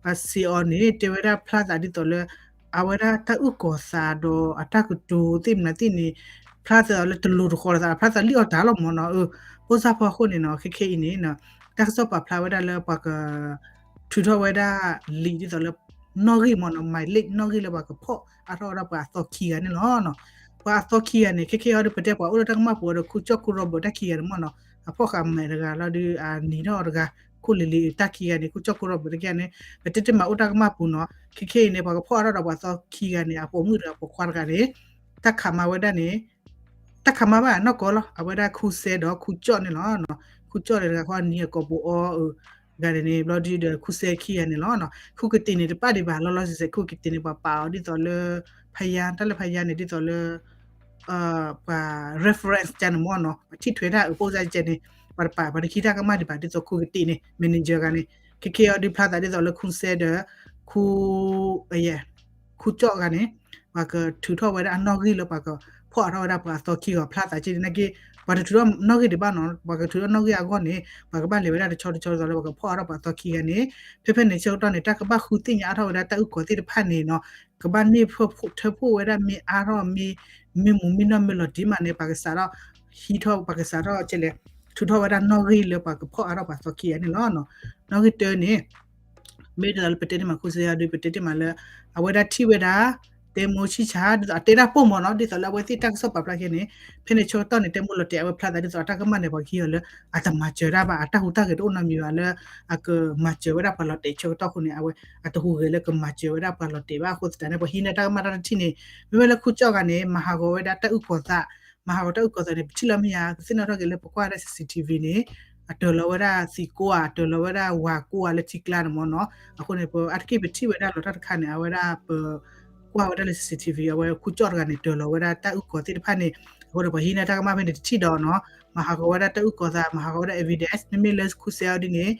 ပှၤစံးအီၤန့ၣ် တဲဝဲဒၣ်ဖျါသးဒ်သိးလၢ အဝဲဒၣ်တၢ်အုၣ်ကီၤသးဒီးအတၢ်ကတိၤသ့ၣ်မနုၤသ့ၣ်န့ၣ် ဖျါသးလၢတလိၤတဃီၤသး ဖျါသးလံၣ်အီၣ်တၢ်လီၤမ့ၢ်နီၤ အၢ ဖိသၣ်ဖီခိၣ်န့ၣ်နီၤ ခဲခဲအံၤန့ၣ် တၢ်ကစီၣ်ပာ်ဖျါဝဲဒၣ်လၢပှၤက ထုးထီၣ်ဝဲဒၣ်လံာ်ဒ်သိးလၢ နီၣ်ဂံၢ်မ့ၢ်နီၤ မၤလ့ၣ်နီၣ်ဂံၢ်လၢပှၤကဖီၣ်အါထီၣ်ဝဲဒၣ်ပှၤအသီခံဂၤန့ၣ်လီၤ. ပှၤအသီခံဂၤန့ၣ် ခဲခဲအံၤဒီး ပတဲပှၤအိၣ်လၢတၢ်ကမၣ်ပူၤဒီး ခူကၠီၣ်ခူရီဘၢၣ်တၢ်ခံဂၤန့ၣ်မ့ၢ်နီၤ အဖီၣ်ဃာ်မဲာ်တဂၤလီၤဒီး အနံၤထီၣ်အီၤတဂၤ ခိၣ်လံၤလံၤတၢ်ခံဂၤန့ၣ် ခူကၠီၣ်ခူရီဘၢၣ်တၢ်ခံဂၤန့ၣ် ပတဲတ့ၢ်မးအိၣ်တၢ်ကမၣ်ပူၤနီၤ ခဲခဲအံၤန့ၣ် ပှၤကဖီၣ်အါထီၣ်ဒီးပှၤသီခံဂၤန့ၣ် အပိာ်မုၣ်တဂၤပိာ်ခွါတဂၤန့ၣ် တၢ်ခးမၤဝဲဒၣ်န့ၣ် တၢ်ခးမၤဘၣ်နီၢ်ကီၢ်လီၤ အဝဲဒၣ်ခူစဲဒီးခူကၠီၣ်န့ၣ်လီၤ. ခူကၠီၣ်န့ၣ်တဂၤဃီနံၤအကိာ်ပူၤအီၤ ဂၤန့ၣ်န့ၣ် ဘျီဒုဒီးခူစဲခံဂၤန့ၣ်လီၤ. ခူကတ့ၢ်န့ၣ်တပၣ်ဒံးဘၣ် လီၤလီၤဆဲးဆဲး ခူကတ့ၢ်န့ၣ် ပှၤပာ်အီၤဒ်သိးလၢ ဖယါ တၢ်လၢဖယါန့ၣ် ဒ်သိးလၢ ပှၤ reference ကန့ၣ်မ့ၢ်နီၤ ပှၤထံၣ်ထွဲတၢ်အပိၣ်စၢ်ကဲန့ၣ် ပှၤတပာ် ပှၤတခံတၢ်ကမၣ်ဒံးဘၣ် ဒ်သိးခူကတ့ၢ်န့ၣ် manager ဂၤန့ၣ် ခဲခဲအံၤဒုးဖျါသးဒ်သိးလၢခူစဲဒီး ခူ ခူကၠီၣ်ဂၤန့ၣ် ပှၤကထုးထီၣ်ဝဲဒၣ်အနီၣ်ဂံၢ်လၢပှၤကဖီၣ်အါထီၣ်ဝဲဒၣ်ပှၤအသီခံဂၤ ဖျါသးက့န့ၣ်နာ်က့ ပှၤတထုးထီၣ်နီၣ်ဂံၢ်ဒံးဘၣ်နီၤ ပှၤကထုးထီၣ်နီၣ်ဂံၢ်အဂီၢ်န့ၣ် ပှၤကဘၣ်လဲၤဝဲဒၣ်တဆီတဆီဒ်သိးလၢပှၤကဖီၣ်အါထီၣ်ပှၤအသီခံဂၤန့ၣ် ဖဲဖဲန့ၣ်ဆၢကတီၢ်န့ၣ် တၢ်ကဘၣ်ဃုသ့ၣ်ညါအါထီၣ်ဝဲဒၣ်တၢ်အုၣ်ကီၤသ့ၣ်တဖၣ်န့ၣ်နီၤ ကဘၣ်န့ၢ်ထၢၣ်ဖှိၣ်ဝဲဒၣ်မ့ၢ်အါထီၣ်မ့ၢ် မ့ၢ်မူမ့ၢ်နီၢ်မ့ၢ်လီၤတံၢ်မးန့ၣ် ပှၤကစးထီၣ် ဟံးထီၣ်ပှၤကစးထီၣ်ကဲလဲၣ် ထုးထီၣ်ဝဲဒၣ်နီၣ်ဂံၢ်လၢပှၤကဖီၣ်အါထီၣ်ပှၤအသီခံဂၤန့ၣ်လီၤ. နီၣ်ဂံၢ်တၢန့ၣ် မ့ၢ်ဒ်သိးလၢပတဲတ့ၢ်မး ခူစဲယါဒုး ပတဲတ့ၢ်မးလၢ အဝဲဒၣ်ထံၣ်ဝဲဒၣ် တဲမိၢ်ဆံၣ်ဆါ ဒ်သိးအတဲဒၣ်ပိၢ်မ့ၢ်နီၤ ဒ်သိးလၢအဝဲသ့ၣ်တၢ်ကစီၣ်ပာ်ဖျါခဲန့ၣ် ဖဲန့ၣ်ဆၢကတီၢ်န့ၣ် တဲမိၢ်လီၤတဲာ် အဝဲဖျါသးဒ်သိးအတၢ်ကမၣ်န့ၣ် ပှၤကဟံးအီၤလၢ အတမၤစၢၤတၢ်ဘၣ် အတၢ်ဟူးတၢ်ဂဲၤတအိၣ်နီတမံၤဘၣ်လၢ အကမၤစၢၤဝဲဒၣ်ပှၤလီၤတဲာ်ဆၢကတီၢ်အဃိန့ၣ် အဝဲ အတဟူးဂဲၤလၢကမၤစၢၤဝဲဒၣ်ပှၤလီၤတဲာ်ဘၣ်အဃိသတးန့ၣ် ပှၤဟံးန့ၢ်တၢ်ကမၣ်တၢ်တထံၣ်န့ၣ် မ့မ့ၢ်လၢခူကၠီၣ်ဂၤန့ၣ် မၤဟးဂီၤဝဲဒၣ်တၢ်အုၣ်ကီၤသး မၤဟးဂီၤတၢ်အုၣ်ကီၤသးန့ၣ် ပထံၣ်လီၤမ့ၢ်ဧါ ကသ့ၣ်နီၣ်ထီၣ်က့ၤလၢပကွၢ်ဝဲဒၣ် CCTV န့ၣ် အတၢၤလီၤဝဲဒၣ်သံးကိၢ်ဧါ အတၢၤလီၤဝဲဒၣ်ဝၤကိၢ်ဧါလၢထံကျါန့ၣ်မ့ၢ်နီၤ အဃိန့ၣ် ပအါတက့ၢ်ပထံၣ်ဝဲဒၣ်လီၤတၢ်တခါန့ၣ် အဝဲဒၣ်ပ ကွၢ်ဝဲဒၣ်လၢ CCTV အဝဲခူကၠီၣ်တဂၤန့ၣ် တၢၤလီၤဝဲဒၣ်တၢ်အုၣ်ကီၤသ့ၣ်တဖၣ်န့ၣ် အဃိန့ၣ် ပှၤဟံးန့ၢ်တၢ်ကမၣ်ဖဲန့ၣ်တထံၣ်ဒီးနီၤ မၤဟးဂီၤဝဲဒၣ်တၢ်အုၣ်ကီၤသး မၤဟးဂီၤဝဲဒၣ် evidence မ့မ့ၢ်လၢခူစဲအီၤဒ်န့ၣ်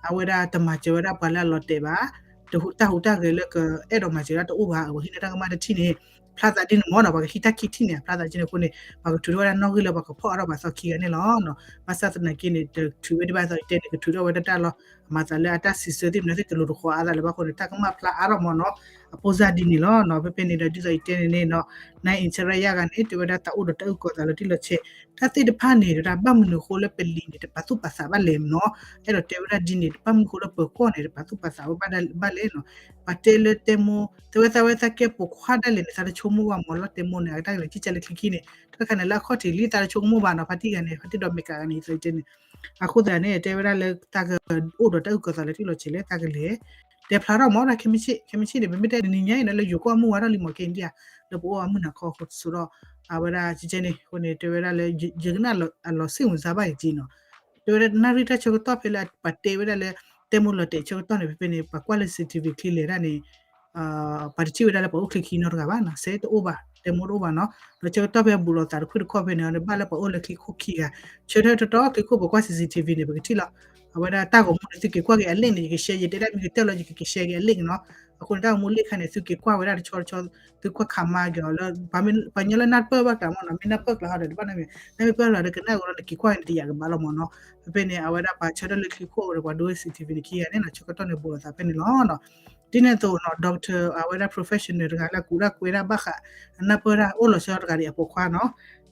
အဝဲဒၣ်တမၤစၢၤဝဲဒၣ်ပှၤလၢအလီၤတဲာ်ဘၣ် တၢ်ဟူးတၢ်ဂဲၤလၢကအဲၣ်ဒိးမၤစၢၤဒၣ်တအိၣ်ဘၣ် ပှၤဟံးန့ၢ်တၢ်ကမၣ်တထံၣ်န့ၣ် ဖျါသးဒ်န့ၣ်မ့ၢ်နီၤ ပှၤကဟံးတၢ်ခံထံၣ်န့ၣ် ဖျါသးဒ်န့ၣ်အဃိန့ၣ် ပှၤကထုးထီၣ်ဝဲဒၣ်နီၣ်ဂံၢ်လၢပှၤကဖီၣ်အါထီၣ်ပှၤသီခံဂၤန့ၣ်လီၤ. ဘၣ်ဆၣ်သနာ်က့န့ၣ် တထုးဝဲဒံးဘၣ်သီတဲန့ၣ် ကထုးထီၣ်ဝဲဒၣ်တၢ်လီၤ. အမၤသးလၢအတၢ်စံးဆၢသ့ၣ်မနုၤသ့ၣ်တလိၤတဃီၤအါသးလၢၤဘၣ်အဃိန့ၣ် တၢ်ကမၣ်ဖျါအါထီၣ်မ့ၢ်နီၤ အပိၢ်စၢ်ဒ်န့ၣ်လီၤ. ဖဲဖဲန့ၣ်ဒီးဒ်သိးယတဲန့ၣ်န့ၣ်နီၤ နအံၣ်စရယါဂၤန့ၣ် တဲဝဲဒၣ်တၢ်အိၣ်ဒီးတၢ်အုၣ်ကီၤသးလၢထံလီၤဆဲး တၢ်သ့ၣ်တဖၣ်န့ၣ် တၢ်ဘၣ်မနုၤအဃိလၢပလံၤန့ၣ် တပာ်သူၣ်ပာ်သးဘၣ်လဲၣ်နီၤ အဲၣ်ဒိးတဲဝဲဒၣ်ဒ်န့ၣ် တဘၣ်မနုၤအဃိလၢပၢၤကီၢ်န့ၣ် တပာ်သူၣ်ပာ်သးဝဲဘၣ်လဲၣ်နီၤ ပှၤတဲလၢတဲမိၢ် တဲဝဲသးဝဲသးကဲပိာ်ခွါဒၣ်လဲာ်န့ၣ် သးတဆိကမိၣ်ဘၣ်မ့ၢ်လီၤ တဲမိၢ်န့ၣ် အတၢ်ကလဲၤကံၣ်ကၢလၢချံခံန့ၣ် တၢ်တခါန့ၣ်လၢအခီၣ်ထံးလံ သးတဆိကမိၣ်ဘၣ်နီၤ ဖါတံၢ်ဂၤန့ၣ် ဖါတံၢ်ဒီးမဲာ်ကးဂၤန့ၣ် ယသးတဲန့ၣ် အဃိသတးန့ၣ် တဲဝဲဒၣ်လၢတၢ်ကအိၣ်ဒီးတၢ်အုၣ်ကီၤသးလၢထံလီၤဆဲးလၢတၢ်ကလဲၤ တဲဖျါထီၣ်မ့ၢ်ဒၣ်ခဲမုၢ်ဆ့ၣ် ခဲမုၢ်ဆ့ၣ်န့ၣ် ပမ့ၢ်တဲတနံၤညါအံၤန့ၣ် လၢယိၤကီၢ်မုၢ်ဝါထီၣ်လံမ့ၢ်က့ဒံဧါ လၢပအိၣ်အမုၢ်နၤခီအဃိ ဆိဒီး အဝဲဒၣ်ကကဲန့ၣ်အဃိန့ၣ် တဲဝဲဒၣ်လၢ ယကနၣ်အလီၤဆ့ၣ်မုၢ်စါဘၣ်ယက့နီၤ တဲဝဲဒၣ်နၣ်ရံၣ်တၢ်ဆၢကတီၢ်ဖဲလၢပှၤတဲဝဲဒၣ်လၢ တဲမိၢ်လီၤတဲာ်ဆၢကတီၢ်န့ၣ် ဖဲဖဲန့ၣ် ပှၤကွၢ်လၢ C C T V ချံလဲၤဒၣ်န့ၣ် ပှၤတထံၣ်ဝဲဒၣ်လၢပှၤအိၣ်ချ့ခံနီတဂၤဘၣ်နီၤ စဲတအိၣ်ဘၣ် တဲမိၢ်တအိၣ်ဘၣ်နီၤ ဒီးဆၢကတီၢ်ဖဲဘူးလိာ်သးတခိၣ်တခီဖဲန့ၣ် ဘၣ်လၢပှၤအိၣ်လၢချံခိၣ်ခံဂၤ ဆၢထᢢတတီချံခိၣ် ပကွၢ် C C T V န့ၣ် ပကထံၣ်လီၤ အဝဲဒၣ်တၢ်ဂီၤမူန့ၣ် သုက့ၤကွၢ်က့ၤအလ့ၣ်န့ၣ် ယကရှဲ ယတဲဒၣ်မ့ၢ်ကတၢၢ်လီၤ ယကက့ၤရှဲက့ၤအလ့ၣ်နီၤ အဃိန့ၣ် တၢ်ဂီၤမူလ့ၣ်ခါန့ၣ် သုက့ၤကွၢ်ဝဲဒၣ်တဆီတဆီ သုကွၢ်ခးမါက့ၤအီၤလၢ ပှၤညီလၢနၢ်ပၢၢ်ဘၣ်ကျါမ့ၢ်နီၤ မ့ၢ်နၢ်ပၢၢ်ကျါဟီဒီး တဘၣ်နီတမံၤ နမ့ၢ်ပၢၢ်လီၤဒီးကနၣ်ကဒီး နက့ၤကွၢ်က့ၤန့ၣ်တယာ်ကဘၣ်လီၤမ့ၢ်နီၤ ဖဲဖဲန့ၣ် အဝဲဒၣ်ပှၤဆၢထၢၣ်လၢချံခိၣ်ဒီး ပှၤဒိဝဲ C C T V န့ၣ်ခံဂၤန့ၣ်နီၤ ဆၢကတီၢ်န့ၣ်ဘူးလိာ်သးဖဲန့ၣ်လီၤ ဒ်န့ၣ်အသိးနီၤ doctor အဝဲဒၣ် professional တဂၤလၢအကူၣ်တၢ်ကွဲးတၢ်ဘၣ်ဃး အနၢ်ပၢၢ်တၢ်အိၣ်လီၤဆီတဂၤဒ်အပိာ်ခွါနီၤ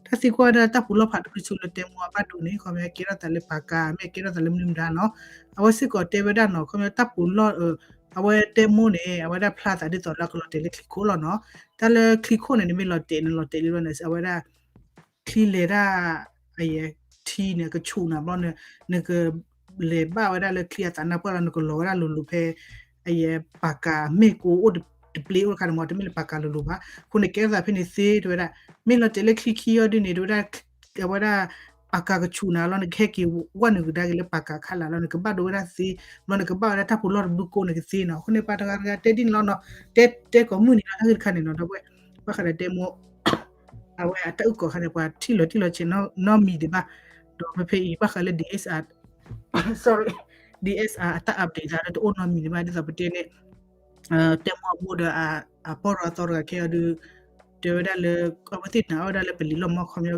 တၢ်သံကွၢ်ဝဲဒၣ်တၢ်ပူၤလီၢ်ဖးတဘျုးဆူလၢတဲမိၢ်အဘၣ်ဒိန့ၣ် ခီပညီကဲထီၣ်သးလၢပာ်ကၤ မ့ၢ်ကဲထီၣ်သးလၢမနုၤမတၤနီၤ အဝဲစ့ၢ်ကီးတဲဝဲဒၣ်နီၤ ခီပညီတၢ်ပူၤလီၢ် အဝဲတဲမိၢ်န့ၣ် အဝဲဒၣ်ဖျါသးဒ်သိးလၢအကလီၤတဲာ်လၢချံခိၣ်လီၤနီၤ တၢ်လၢချံခိၣ်န့ၣ် နမ့ၢ်လီၤတဲာ်န့ၣ် လီၤတဲာ်လံဘျီန့ၣ် အဝဲဒၣ် ချံလဲၤဒၣ် အယဲ ထံန့ၣ် ကဆူၣ်နၤဘျီန့ၣ် နက လဲၤဘၣ်ဝဲဒၣ်လၢချံအသးနၢ်ပၢၢ်လီၤ နကလီၤဝဲဒၣ်လိၤလိၤဖဲ အယဲ ပာ်ကၤမ့ၢ်ကိအိၣ်တပျ့အိၣ်တခါန့ၣ်မ့ၢ် တမ့ၢ်လၢပာ်ကၤလိၤလိၤဘၣ် အဃိန့ၣ်ကဲထီၣ်သးဖဲန့ၣ်သ့ တဲဝဲဒၣ် မ့ၢ်လီၤတဲာ်လၢချံခံအီၤဒ်န့ၣ် တဲဝဲဒၣ် အဝဲဒၣ် ပာ်ကၤကဆူၣ်နၤလီၤ နကဟဲက့ၤဝဲနုာ်ကဒါက့ၤလၢပာ်ကၤခါလာ်လီၤ နကဘၣ်ဒိဝဲဒၣ်သ့ ဘျီနကဘၣ်ဝဲဒၣ်တၢ်ပူၤလီၢ်တဘျုးကိးန့ၣ်ကသ့နီၤ အဃိန့ၣ်ပှၤတဂၤတဂၤတဲဒ်န့ၣ်လီၤနီၤ တဲတဲကိးမုၢ်နံၤလီၤ တၢ်ဂ့ၢ်တခါန့ၣ်နီၤ ဒီပုၢ်ဝဲၢ် ဘၣ်ဃးဒီးတဲမိၢ် အဝဲအတၢ်အုၣ်ကီၤခါန့ၣ် ပှၤထံၣ်လီၤတံၢ်လီၤဆဲးနီတမံၤဒံးဘၣ် ဒီးဖဲဖဲအံၤ ဘၣ်ဃးလၢ DSR sorry DSR အတၢ် update သးလၢတအိၣ်နီတမံၤဒံးဘၣ် ဒ်သိးပတဲန့ၣ် တဲမိၢ်အမိၢ်ဒီး အပီၢ်ရီအသီတဂၤခဲအံၤဒုး တဲဝဲဒၣ်လၢ အဝဲသ့ၣ်နာ်ဝဲဒၣ်လၢပလံၤလီၢ်မီၢ်ခီပညီ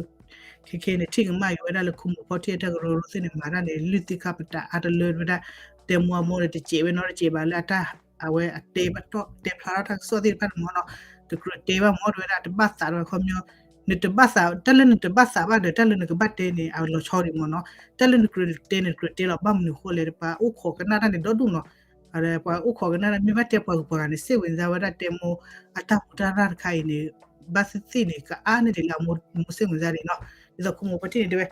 ခဲခဲန့ၣ် ထံၣ်ကမၣ်က့ၤဝဲဒၣ်လၢခိမိၢ်ဖီထံအတၢ်ကရၢကရိသ့ၣ်န့ၣ် မၤတၢ်န့ၣ် လုၢ်သံခါပတာ်အါတလၢဝဲဒၣ် တဲမိၢ်အမိၢ်ဒီးတစဲးဝဲနီတစဲးဘၣ်လၢအတၢ် အဝဲအတဲဘၣ်တီၢ်တဲဖျါထီၣ်တၢ်ကစီၣ်သ့ၣ်တဖၣ်န့ၣ်မ့ၢ်နီၤ တကြၢးတဲဘၣ်မ့ၢ်တဲဝဲဒၣ်တဘၣ်သးဒီးခီပညီ နတဘၣ်သး တၢ်လၢနတဘၣ်သးဘၣ်ဒီး တၢ်လၢနကဘၣ်တဲန့ၣ် အလီၤဆီဒံးမ့ၢ်နီၤ တၢ်လၢနကြၢးတဲန့ၣ် ကြၢးတဲလီၤ ဘၣ်မနုၤအဃိလဲၣ် ပှၤအိၣ်ခိးကနၣ်တၢ်န့ၣ် ဒီဒူၣ်နီၤ ပှၤအိၣ်ခိးကနၣ်တၢ် မ့ၢ်ဘၣ်တဲပှၤဂုၤပှၤဂၤန့ၣ် စ့ၢ်ဝဲဒၣ်ဝဲဒၣ်တဲမိၢ်အတၢ်ဟူးတၢ်ရၢ်တခါအံၤန့ၣ် ဘၣ်သ့ၣ်သ့ၣ်န့ၣ် ကအါန့ၢ်ဒံးလၢအမိၢ်စ့ၢ်ဝဲဒၣ်န့ၣ်နီၤ ဒ်သိးခိမိၢ်ဖီထံန့ၣ်တဲဝဲ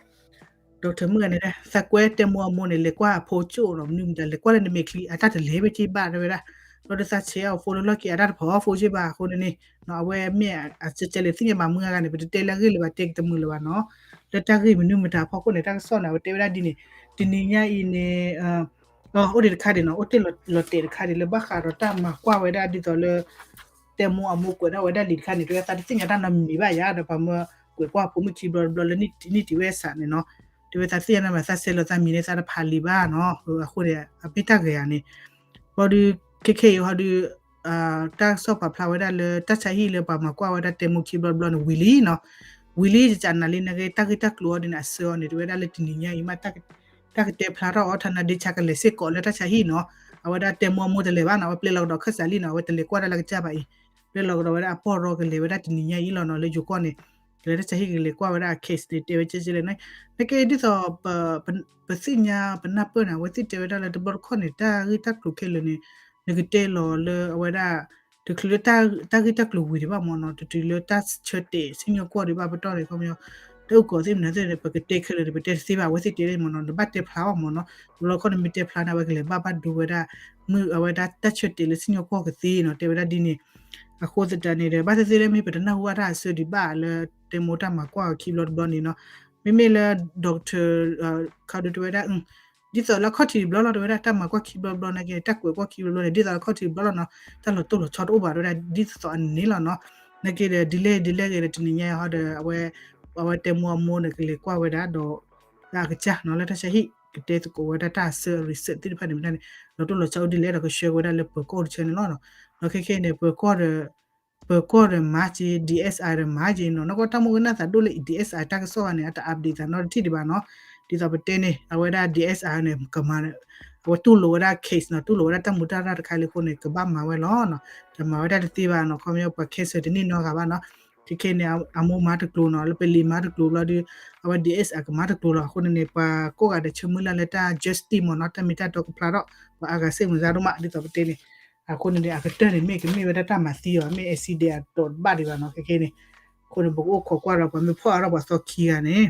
ဒီးတမုၢ်ဂၤန့ၣ် သးကွဲတဲမိၢ်အမိၢ်န့ၣ် လဲၤကွၢ်အဖိကၠိၣ်နီၤ မနုၤမတၤ လဲၤကွၢ်လၢနမဲာ်ချံ အတၢ်တလဲၤဘၣ်က့ၤဘၣ်တဲဝဲဒၣ် လီၤဒုးသးဆဲးအီၤဖိလၢလီၢ်ခံ အတၢ်တဖီအီဖိက့ဘၣ်အဃိန့ၣ်န့ၣ် အဝဲမ့ၢ်အကဲလဲၣ်သ့ၣ်ညါဘၣ်မုၢ်ဂၤဂၤန့ၣ် ပတတဲလၢအဂ့ၢ်လၢၤဘၣ် တဲက့ၤတမုာ်လၢၤဘၣ်နီၤ လၢတၢ်ဂ့ၢ်မနုၤမတၤအဖီခိၣ်န့ၣ် တၢ်ကစီၣ်န့ၣ် အဝဲတဲဝဲဒၣ်ဒ်န့ၣ် တနံၤညါအံၤန့ၣ် အိၣ်ဒံးတခါဒံးနီၤ အိၣ်တ့ၢ်လီၤတဲာ်တခါဒံးလၢဘၣ်ဃးဒီးတၢ်မၤကွၢ်ဝဲဒၣ်ဒ်သိးလၢ တဲမိၢ်အမိၢ်ကွဲးထီၣ်ဝဲဒၣ်လံာ်တခါန့ၣ် တဲဝဲသးတသ့ၣ်ညါတၢ်နီတမံၤဘၣ်ယါ ဒီးပှၤမၢကွဲးကွၢ်ဖိမုၣ်ခံဘျီတဘျီလၢနံၣ်တံၢ်ဝဲစးန့ၣ်နီၤ တဲဝဲသးသ့ၣ်ညါတၢ်မၤသးစဲလီၤသးမံၤန့ၣ် သးတဖးလံာ်ဘၣ်နီၤ အဃိန့ၣ် အမ့ၢ်တၢ်ဂ့ၤဧါန့ၣ် ဘျီဒုး ခဲခဲအံၤဟီဒုး တၢ်ကစီၣ်ပာ်ဖျါဝဲဒၣ်လၢ တၢ်ဆါဟံၣ်လၢပှၤမၤကွၢ်ဝဲဒၣ်တဲမိၢ်ခံဘျီတဘျီန့ၣ် ဝံၤလံနီၤ ဝံၤလံ ယကနၤလံ နကဲတၢ်ဂ့ၢ်တၢ်ကျိၤအီၤဒ်န့ၣ် အဆၢအီၤန့ၣ် တဲဝဲဒၣ်လၢတနံၤညါအံၤမး တၢ်ကတဲဖျါထီၣ်အီၤ ထါနါဒ့ဆါကလဲၤစ့ၢ်ကီးလၢတၢ်ဆါဟံၣ်နီၤ အဝဲဒၣ်တဲမိၢ်အမိၢ်တလဲၤဘၣ်နီၤ အဝဲပျဲလီၤကဒီးခၢၣ်စးလံနီၤ အဝဲတလဲၤကွၢ်ဒၣ်လၢကစၢ်ဘၣ်အံၤ ပျဲလီၤကဒီးဝဲဒၣ်အပီၢ်ရီကလဲၤဝဲဒၣ်တနံၤညါအံၤလီၤနီၤ လၢယိၤကီၢ်န့ၣ် ကလဲၤတၢ်ဆါဟံၣ်ကလဲၤကွၢ်ဝဲဒၣ်အ case န့ၣ် တဲဝဲကဲကဲလၢ နကဲဒ်သိး ပသ့ၣ်ညါပနၢ်ပၢၢ်န့ၣ် အဝဲသ့ၣ်တဲဝဲဒၣ်လၢတဘျီတခီၣ်န့ၣ် တၢ်ဂ့ၢ်တၢ်ကျိၤခဲလၢာ်န့ၣ် နကတဲလီၤလၢအဝဲဒၣ် တချုးလၢတၢ်ဂ့ၢ်တၢ်ကျိၤဝံၤဒံးဘၣ်မ့ၢ်နီၤ တတုၤလၢတၢ်ဆၢတဲာ်စံၣ်ညီၣ်ကွီၢ်ဒံးဘၣ်ပတီၢ်န့ၣ် ခီပညီ တၢ်အုၣ်ကီၤသ့ၣ်မနုၤသ့ၣ်န့ၣ် ပကတဲခဲလၢာ်န့ၣ် ပတဲတသ့ဘၣ် အဝဲသ့ၣ်တဲမ့ၢ်နီၤ နဘၣ်တဲဖျါအီၤမ့ၢ်နီၤ တဘျီတခီၣ်န့ၣ်မ့ၢ်တဲဖျါန့ၣ် အဝဲကလဲၤဘၣ်ဘၣ်ဒိဝဲဒၣ် မုၢ်အဝဲဒၣ်တၢ်ဆၢတဲာ်လၢစံၣ်ညီၣ်ကွီၢ်ကသ့နီၤ တဲဝဲဒၣ်ဒ်န့ၣ် အဃိသတးန့ၣ်ဒီး ဘၣ်သ့ၣ်သ့ၣ်လၢမ့ၢ်ပတနၢ်ဟူဘၣ်တၢ်အဆၢဒံးဘၣ်လၢ တဲမိၢ်တၢ်မၤကွၢ်အီၤခံဘျီတဘျီန့ၣ်နီၤ မ့မ့ၢ်လၢ doctor ခါဒုးတဲဝဲဒၣ် ဒ်သိးလၢခီၣ်ထံးတဘျီလီၤ တဲဝဲဒၣ်တၢ်မၤကွၢ်ခံဘျီတဘျီနာ်က့ တၢ်ကွဲးကွီၢ်ခံဘျီတဘျီန့ၣ် ဒ်သိးလၢခီၣ်ထံးတဘျီလီၤနီၤ တၢ်လီၤတိၢ်လီၤဆီတအိၣ်ဘၣ် တဲဝဲဒၣ်ဒ်သိးသိးအန့ၣ်လီၤနီၤ နာ်က့ဒီး ဒ်လဲၣ်ဒ်လဲၣ်ဂ့ၤဒီး တနံၤညါဟီဒီး အဝဲ အဝဲတဲမိၢ်အမိၢ်န့ၣ် ကလဲၤကွၢ်ဝဲဒၣ်ဒီး အကစၢ်နီၤ လၢတၢ်ဆါဟံၣ် ကတဲသကိးဝဲဒၣ်တၢ်အဆၢအ research သ့ၣ်တဖၣ်န့ၣ် မ့ၢ်ဒၣ်န့ၣ် လီၤတိၢ်လီၤဆီအိၣ်ဒ်လဲၣ်ဒီး ကဆှၢက့ၤဝဲဒၣ်လၢပၢၤကီၢ်တဆၢန့ၣ်လီၤနီၤ ဒီးခဲခဲအံၤန့ၣ် ပၢၤကီၢ်ဒီး ပၢၤကီၢ်ဒီးမၤက့ၤ DSI ဒီးမၤက့ၤနီၤ နကီၢ်တၢ်မူကနၣ်သးဒိၣ်လၢ DSI တၢ်ကစီၣ်ဂၤန့ၣ် အတ update သးနီတထံၣ်ဒံးဘၣ်နီၤ ဒ်သိးပတဲန့ၣ် အဝဲဒၣ် DSI န့ၣ် ကမၤ အဝဲတူၢ်လိာ်ဝဲဒၣ် case နီၤ တူၢ်လိာ်ဝဲဒၣ်တၢ်မူတၢ်ရၢ်တခါလံအဃိန့ၣ် ကဘၣ်မၤဝဲလီၤနီၤ တမၤဝဲဒၣ်တသ့ဘၣ်နီၤ ခီပညီပှၤ cancer တန့ၢ်နီတဂၤဘၣ်နီၤ ခဲခဲန့ၣ် အမိၢ်မၤတကျိၤနီၤ လၢပလံၤမၤတကျိၤဘျီဒီး အဝဲ DSI ကမၤတကျိၤလီၤ အဃိန့ၣ်န့ၣ် ပှၤကိးဂၤဒဲးဆၢမုၢ်လၢ်လၢတၢ် justice မ့ၢ်နီၤ တၢ်မ့ၢ်တၢ်တီကဖျါထီၣ် ပှၤအါဂၤစ့ၢ်မုၢ်စါဒိၣ်မး ဒ်သိးပတဲန့ၣ် အဃိန့ၣ်န့ၣ် အကတၢၢ်န့ၣ် မ့ၢ်ကမ့ၢ်ဝဲဒၣ်တၢ်မၤသံအီၤ မ့ၢ် accident အတီၤတဘၣ်ဒံးဘၣ်နီၤ ခဲခဲန့ၣ် အဃိန့ၣ် ပကအိၣ်ခိးကွၢ်ဒီး ပှၤမ့ၢ်ဖီၣ်အါထီၣ်ပှၤသီခံဂၤန့ၣ်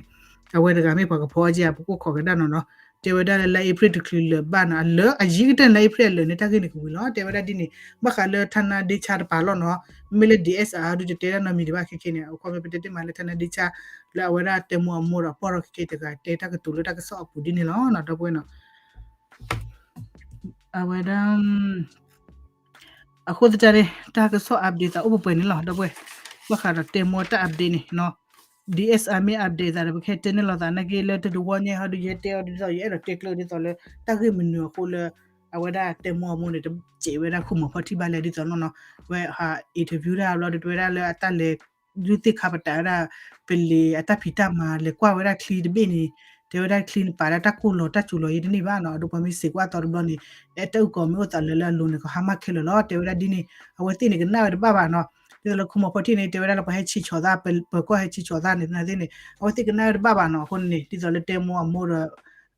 အဝဲတဂၤမ့ၢ်ပှၤကဖီအီၤက့ ပကအိၣ်ခိးကဒါနီၤနီၤ တဲဝဲဒၣ်လၢလါအ့ဖြ့ၣ်တချုးလၢာ်ဘၣ်နီၤ အလၢအယံၤကတၢၢ်န့ၣ် လါအ့ဖြ့ၣ်အလၢာ်န့ၣ် တၢ်ဂ့ၢ်န့ၣ်ကဝံၤလီၤ. တဲဝဲဒၣ်ဒ်န့ၣ် ဘၣ်ဃးလၢထါနါဒ့ဆါတပၤလီၤနီၤ မ့မ့ၢ်လၢ DSR ဒုး တတဲဒၣ်နီတမံၤဒံးဘၣ်ခဲခဲန့ၣ် အခီပညီပတဲတ့ၢ်မးလၢထါနါဒ့ဆါ လၢအဝဲဒၣ်တဲမိၢ်အမိၢ်ဒီးအပီၢ်ထီၣ်ခဲခဲတဂၤ တဲတၢ်ကတိၤလၢတၢ်ကစီၣ်အပူၤဒ်န့ၣ်လီၤနီၤ ဒီပုၢ်ဝဲၢ်နီၤ အဝဲဒၣ် အဃိသတးန့ၣ် တၢ်ကစီၣ် update သးအိၣ်ပှဲၤပှဲၤန့ၣ်လီၤ ဒီပုၢ်ဝဲၢ် ဘၣ်ဃးဒီးတဲမိၢ်တၢ် update န့ၣ်နီၤ DSR မ့ၢ် update သးဒီး ပကဟဲတဲန့ၢ်လိာ်သးနာ်က့လၢတဒုးဝီညါဟီဒုး ယဟဲတဲအီၤဒ်သိး ယအဲၣ်ဒိးတဲကျၢၤဒ်သိးလၢ တၢ်ဂ့ၢ်မနုၤအဃိလၢ အဝဲဒၣ်တဲမိၢ်အမိၢ်န့ၣ် တစဲးဝဲဒၣ်ခူမီၤဖီထံၣ်ဘၣ်လဲၣ်ဒ်သိးနီၤနီၤ ဝဲဟး interview တၢ်ဘျီဒီး တဲဝဲဒၣ်လၢအတၢ်လဲၤ ဒုးသ့ၣ်ခါပတာ်ဝဲဒၣ် ပလံၤအတၢ်ဖံးတၢ်မၤ လဲၤကွၢ်ဝဲဒၣ်ချံတဘ့ၣ်န့ၣ် တဲဝဲဒၣ်ချံန့ၣ်ပာ်ဒၣ်တၢ်ကိၢ်လီၤတၢ်စူၤလီၤယဲတန့ၢ်ဘၣ်နီၤ အဒိပှၤမ့ၢ်စံးကွၢ်အသီတဘျီန့ၣ် အဲၣ်တၢ်အုၣ်ကီၤမ့ၢ်အိၣ်သးလၢလၢအလိၤန့ၣ် ကဟါမၢ်ခဲလၢာ်လီၤ တဲဝဲဒၣ်ဒ်န့ၣ် အဝဲသ့ၣ်န့ၣ်ကနၣ်ဝဲတဘၣ်ဘၣ်နီၤ ဒ်သိးလၢခူမီၤဖီထံၣ်န့ၣ် တဲဝဲဒၣ်လၢပှၤဟဲဆံးဆီးသး ပၢၤကီၢ်ဟဲဆံးဆီးသးန့ၣ်သ့ၣ်န့ၣ် အဝဲသ့ၣ်ကနၣ်ဝဲတဘၣ်ဘၣ်နီၤ အဃိန့ၣ် ဒ်သိးလၢတဲမိၢ်အမိၢ်ဒီး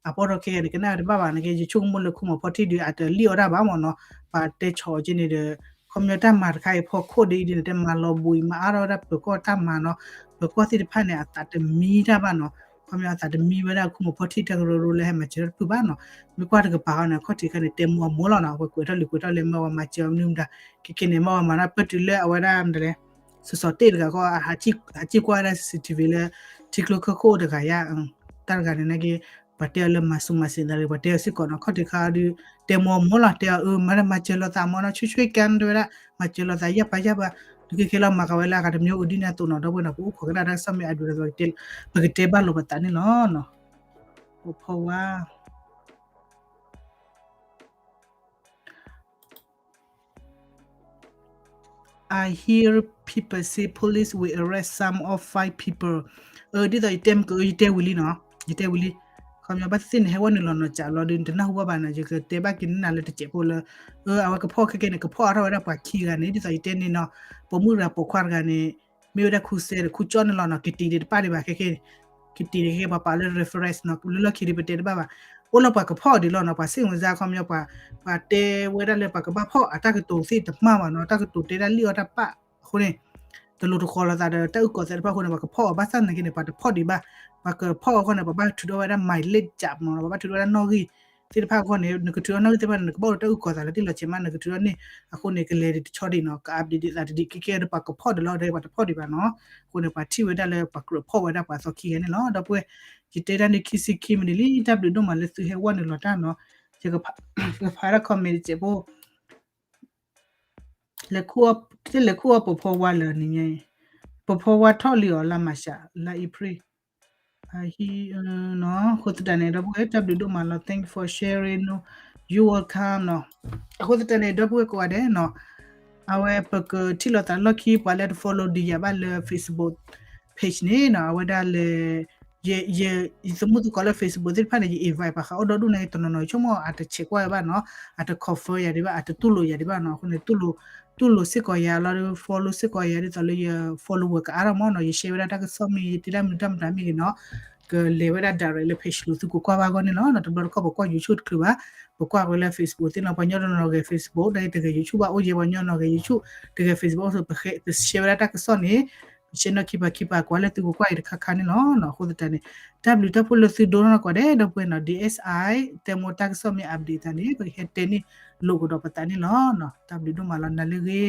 အပီၢ်ထီၣ်ခဲခဲန့ၣ် ကနၣ်ဝဲတဘၣ်ဘၣ်န့ၣ်က့ ယဆိကမိၣ်လၢခူမီၤဖီထံၣ်ဒုး အတလံၣ်အီၣ်တၢ်ဘၣ်မ့ၢ်နီၤ ပှၤတဲဆီးက့န့ၣ်ဒီး ခီပညီတၢ်မၤတခါအံၤဖီခိၣ်ဒ်အံၤဒ်န့ၣ် တဲမၤလီၤဘူးအံၤ မၤအါထီၣ်ဝဲဒၣ်ပၢၤကီၢ်တၢ်မၤနီၤ ပၢၤကီၢ်သ့ၣ်တဖၣ်န့ၣ် အသးတမံတၢ်ဘၣ်နီၤ ခီပညီအသးတမံဝဲဒၣ်ခူမီၤဖီထံၣ်တၢ်ကရၢကရိလၢဟဲမၤစၢၤတၢ်တဖုဘၣ်နီၤ မ့ၢ်ကွၢ်တကပၤဃီန့ၣ် အခီၣ်ထံးခါန့ၣ် တဲမိၢ်အမိၢ်လီၤနီၤ အဝဲကွဲးထီၣ်လံာ်ကွဲးထီၣ်လဲၣ် မ့ၢ်ဝဲမၤစၢၤမနုၤမတၤ ခဲခဲန့ၣ် မ့ၢ်ဝဲမၤတၢ်ပၢၢ်တုၤလၢအဝဲဒၣ်မတၤလဲၣ် စီၤစီၤတ့ၢ်တဂၤဃီ ဟးစံးကွၢ်ဝဲဒၣ် CCTV လၢ ထံကျိခၢၣ်ခိၣ်တဂၤယါ တၢ်တဂၤန့ၣ်နာ်က့ ပှၤတဲအီၤလၢမၤစူၤမၤစ့ၤသးဒီး ပှၤတဲအီၤစ့ၢ်ကီးနီၤ ခီၣ်ထံးခါဒုး တဲမိၢ်အမိၢ်လီၤ တဲအီၤအၢ မၤတၢ်မၤစၢၤလိာ်သးမ့ၢ်နီၤ ဆှဲဆှဲကါတဲဝဲဒၣ် မၤစၢၤလိာ်သးယၢ်ပာ်ယၢ်ပာ် တက့ခဲလီၤမၤဃာ်ဝဲလၢအဂၤတမံၤအိၣ်ဒ်န့ၣ်အသိးနီၤ ဒီပုၢ်ဝဲၢ်နီၤ ပအိၣ်ခိးကနၣ်တၢ်ကစီၣ်မ့ၢ်အဒိ ပကတဲဘၣ်လိာ်ပသးန့ၣ်လီၤနီၤ ပဖီဝါ I hear people say police will arrest some of five people. အၢ ဒ်သိးယတဲမ့ၢ်က ယတဲဝံၤလံနီၤ ယတဲဝံၤလံ ခီပညီဘၣ်သ့ၣ်သ့ၣ်န့ၣ် ဟဲဝဲနုာ်လီၤနီၤ ကးလီၤဒုး နတနၢ်ဟူဘၣ်ဘၣ်နီၤ ယကတဲဘၣ်က့ၤနၤလၢတစဲးဖိလၢ အၢ အဝဲကဖီၣ်ခဲခဲန့ၣ် ကဖီၣ်အါထီၣ်ဝဲဒၣ်ပှၤခံဂၤန့ၣ် ဒ်သိးယတဲန့ၣ်နီၤ ပိာ်မုၣ်တဂၤပိာ်ခွါတဂၤန့ၣ် မ့ၢ်ဝဲဒၣ်ခူစဲဒီး ခူကၠီန့ၣ်လီၤနီၤ ကတံၤဒံးတပၣ်ဒံးဘၣ်ခဲခဲန့ၣ် ကတံၤဒံးခဲခဲပှၤပာ်လၢ reference နီၤ လၢလီၢ်ခံဒုးပတဲတဘၣ်ဘၣ် အိၣ်လၢပှၤကဖီၣ်ဒံးလီၤနီၤ ပှၤစ့ၣ်မုၢ်စါခီပညီပှၤ ပှၤတဲဝဲဒၣ်လၢပှၤကဘၣ်ဖီၣ်အတၢ်ကတိၤသ့ၣ်တမၤဘၣ်နီၤ တၢ်ကတိၤတဲဒၣ်လံၣ်အီၣ်တၢ်ပၣ်အဃိန့ၣ် တလိၤတဃီၤလိာ်သးဒီးတၢ်အုၣ်ကီၤသးတဖၣ်အဃိန့ၣ် ပှၤကဖီၣ်အီၤဘၣ်ဆၣ်နာ်က့န့ၣ် ပှၤတဖီၣ်ဒံးဘၣ် ပှၤကဖီၣ်အီၤအဃိန့ၣ် ပှၤဘၣ်ထုးထီၣ်ဝဲဒၣ် mileage မ့ၢ်နီၤ ပှၤဘၣ်ထုးထီၣ်ဝဲဒၣ်နီၣ်ဂံၢ်သ့ၣ်တဖၣ်အဃိန့ၣ် နကထုးထီၣ်နီၣ်ဂံၢ်သ့ၣ်တဖၣ်န့ၣ် နကဘၣ်အိၣ်ဒီးတၢ်အုၣ်ကီၤသးလၢတ့ၢ်လီၤဆဲးမး နကထုးထီၣ်န့ၣ် အဃိန့ၣ် ကလဲၤဒံးတဆီဒံးနီၤ က update ဒံးသးတဒံး ခဲကဲဒီးပှၤကဖီၣ်ဒံးလီၤ ဒီးပှၤတဖီၣ်ဒံးဘၣ်နီၤ အဃိန့ၣ် ပှၤထံၣ်ဝဲဒၣ်လၢပှၤကြၢးဖီၣ်ဝဲဒၣ်ပှၤသီခံဂၤန့ၣ်လီၤ ဒီပုၢ်ဝဲၢ် ယတဲဒၣ်န့ၣ်ခံဆံခံမံးနံးလံ တၢ်ဘျုးဒိၣ်မးလၢသုဟဲဝဲနုာ်လီၤတၢ်နီၤ ယကဖးဒၣ် comment တစဲးဖိ လဲၤခူၣ်အီၣ် တလဲၤခူၣ်အီၣ်ပဖီဝါလၢနံၤညါအံၤ ပဖီဝါထီၣ်လံအီၤလါမၢ်ၡး လါအ့ဖြ့ၣ် အဟံၣ်နီၤ အဃိသတးန့ၣ် ဒီပုၢ်ဝဲၢ် တၢ်ဘျုးဒိၣ်မးလီၤ thank you for sharing နီၤ you welcome နီၤ အဃိသတးန့ၣ် ဒီပုၢ်ဝဲၢ်ကိးဂၤဒဲးနီၤ အဝဲပကထံၣ်လိာ်သးလီၢ်ခံ ပှၤလၢတ follow ဒံးယၤဘၣ်လၢ Facebook page န့ၣ်နီၤ အဝဲဒၣ်လဲၤ ယ ယ ယသမုၣ်သကိးလၢ Facebook သ့ၣ်တဖၣ်န့ၣ် ယ invite ပှၤဃးအိၣ်ဒီဒူၣ်န့ၣ် တနီၤနီၤ ယဆိကမိၣ် အတဆဲးကွၢ်ဝဲဘၣ်နီၤ အတ confirm ယၤဒံးဘၣ် အတတူၢ်လိာ်ယၤဒံးဘၣ်နီၤ အဃိန့ၣ် တူၢ်လိာ် တူၢ်လိာ်စ့ၢ်ကီးယၤလီၤ follow စ့ၢ်ကီးယၤ ဒ်သိးလၢယ follow ဝဲကအါထီၣ်မ့ၢ်နီၤ ယ share ဝဲဒၣ်တၢ်ကစီၣ်မ့ၢ်ဂ့ၤ ယတဲဒၣ်မနုၤတၢ်မတၤမ့ၢ်ဂ့ၤနီၤ ကလဲၤဝဲဒၣ် direct လၢ page လိၤသုကကွၢ်ဘၣ်အဂီၢ်န့ၣ်လီၤ တဘျီတခီၣ်ပကွၢ် YouTube တချုးဘၣ် ပကွၢ်ဝဲလၢ Facebook သ့ၣ်နီၤ ပှၤညီတနီၤဂဲၤ Facebook တဂဲၤ YouTube ဘၣ် အိၣ်ယဲပှၤညီနီၤဂဲၤ YouTube တဂဲၤ Facebook ပ share ဝဲဒၣ်တၢ်ကစီၣ်န့ၣ် ပ share နီၢ်ခံပၤခံပၤ ကွၢ်လၢသုကကွၢ်အံၤတခါခါန့ၣ်လီၤ အဃိသတးန့ၣ် တၢ်ဘျုးတၢ်ဖှိၣ်လၢသုဒိနီၢ်ကိးဂၤဒဲး ဒီပုၢ်ဝဲၢ်နီၤ DSI တဲမိၢ်တၢ်ကစီၣ်မ့ၢ် update သးန့ၣ် ပကဟဲတဲန့ၢ်လိာ်ကဒီးပသးန့ၣ်လီၤ တၢ်ဘျုးဒိၣ်မးလီၤ နၤလၢအဂ့ၤ